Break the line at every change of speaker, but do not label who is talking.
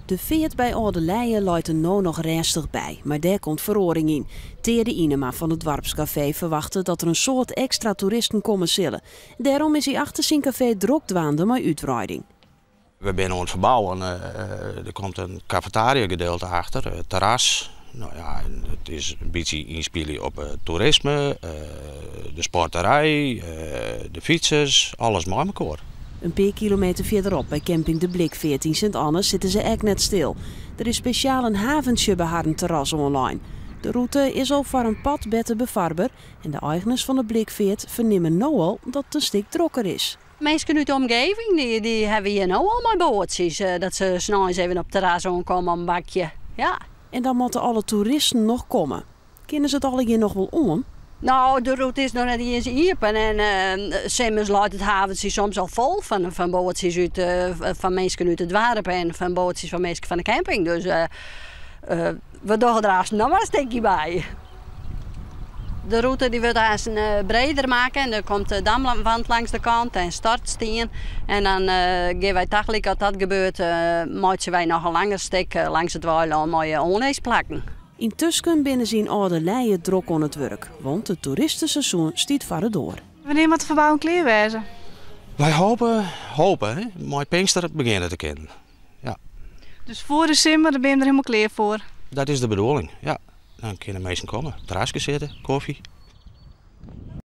De feart by Alde Leie leit der no noch rêstich by, mar dêr komt feroaring yn. Teade Inema fan it doarpskafee ferwachtet dat der in soad ekstra toeristen komme sille. Dêrom is hy achter syn kafee drok dwaande mei útwreiding.
We binne oan it ferbouwen. Der komt in kafetariagedeelte achter, it terras. No ja, it is in bytsje ynspylje op it toerisme, de sporterij, de fytsers, alles mei mekoar.
In pear kilometer fierderop by camping De Blikfeart yn Sint Anne sitte se ek net stil. Der is spesjaal in haventsje by harren terras oanlein. De rûte is al foar in part better befarber en de eigners fan de Blikfeart fernimme no al dat it in stik drokker is.
Minsken út de omgeving dy, dy hawwe hjir no al mei boatsjes dat se sneins even op it terras oankomme om in bakje. Ja.
En dan moatte alle toeristen noch komme. Kinne se it allegear noch wol oan?
No, de rûte is noch net iens iepen en simmers leit it haventsje soms al fol fan, fan boatsjes út, fan minsken út it doarp en fan boatsjes fan minsken fan de camping. Dus we dogge der aanst noch mar in stikje by. De rûte dy wurdt aanst breder makke en der komt de damwand langs de kant en stortstien. En dan gean wy tagelyk as dat gebeurt, meitsje wy noch in langer stik langs it weilân mei oanlisplakken.
Yntusken binne se yn Alde Leie drok oan it wurk, want it toeristeseizoen stiet foar de doar.
Wannear moat de ferbouwing klear wêze?
Wy hope, hope hè, mei Pinkster begjinne te kinnen. Ja.
Dus foar de simmer, dan binne je der hielendal klear foar?
Dat is de bedoeling, ja. Dan kinne minsken komme, terraske sitte, kofje.